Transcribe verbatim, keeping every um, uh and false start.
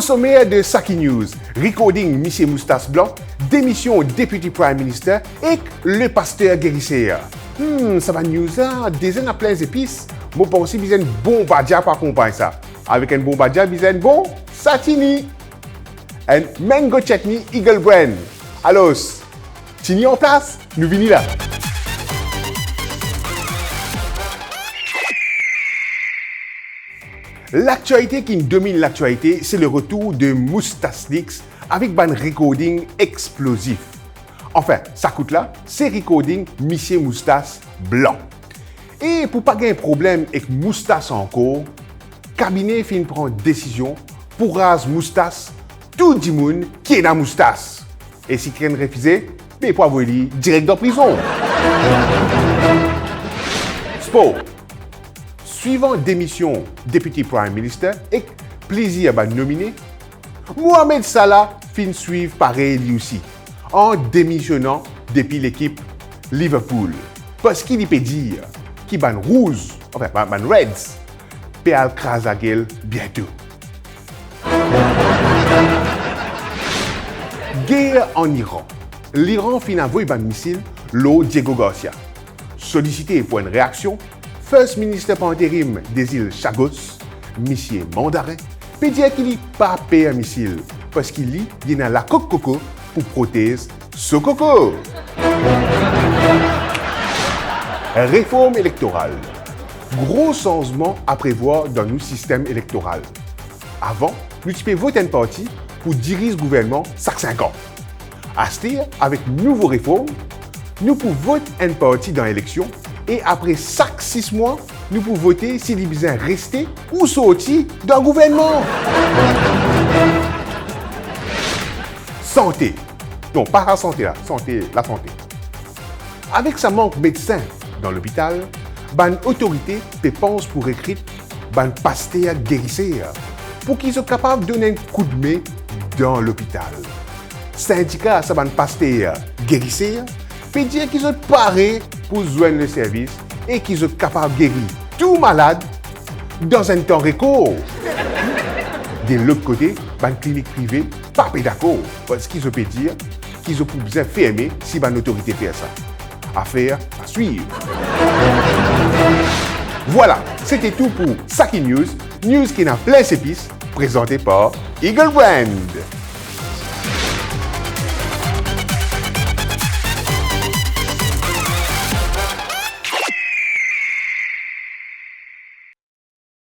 Somer de Saki News, recording misie moustas blan, demision Deputy Prime Minister ek le paster geriser. Hmm, sa bann news la deza ena plin zepis. Mo panse bizin enn bon badia pou akonpagn sa. Avek enn bon badia, bizin enn bon satini. Enn mango chutney Eagle Brand. Alos, tini an plas, nou vini la. Laktialite ki dominn laktialite, se le retour de Moustasnix avek bann recording explozif. Anfin, sa kout la, se recording misie moustas blan. E pou pa gagn problem ek moustas ankor, kabine finn pran desizion pou raz moustas tou dimoun ki ena moustas. E si kikenn refize, be pou avoy li direk dan prizon. Spor. Swivan demision Deputy Prime Minister ek plizir bann nomine, Mohamed Salah finn swiv parey li osi, an demisionan depi lekip Liverpool, parski li pe dir ki bann Rouz, anfin, bann, bann Reds, pe al kraz lagel biento. Ger an Iran. Liran finn avoy bann misil lor Diego Garcia. Solisite pou enn reaksion, First Minister par interim dezil Chagos, misie Mandarin, pe dir ki li pa per misil, parski li, li ena lakok koko pou protez so koko. Reform elektoral. Gro sanzman a prevwar dan nou sistem elektoral. Avan, nou ti pe vot enn parti pou diriz gouvernman sak sink an. Aster, avek nouvo reform, nou pou vot enn parti dan eleksion e apre sak sis mwa, nou pou vote si li bizin reste ou sorti dan gouvernman. Sante. Non, pa lasante la, sante, lasante. Avek sa mank medsin dan lopital, bann otorite pe pans pou rekrit bann paster geriser pou ki zot kapav donn enn koudme dan lopital. Sindika sa bann paster geriser pe dir ki zot pare pou zwenn leservis e ki zot kapav geri tou malad dan enn tan rekor. De lot kote, bann klinik prive pa pe dakor, parski zot pe dir ki zot pou bizin ferme si bann otorite fer sa. Afer a swiv. Vwala, sete tou pou Saki News, news ki ena plin zepis, prezante par Eagle Brand.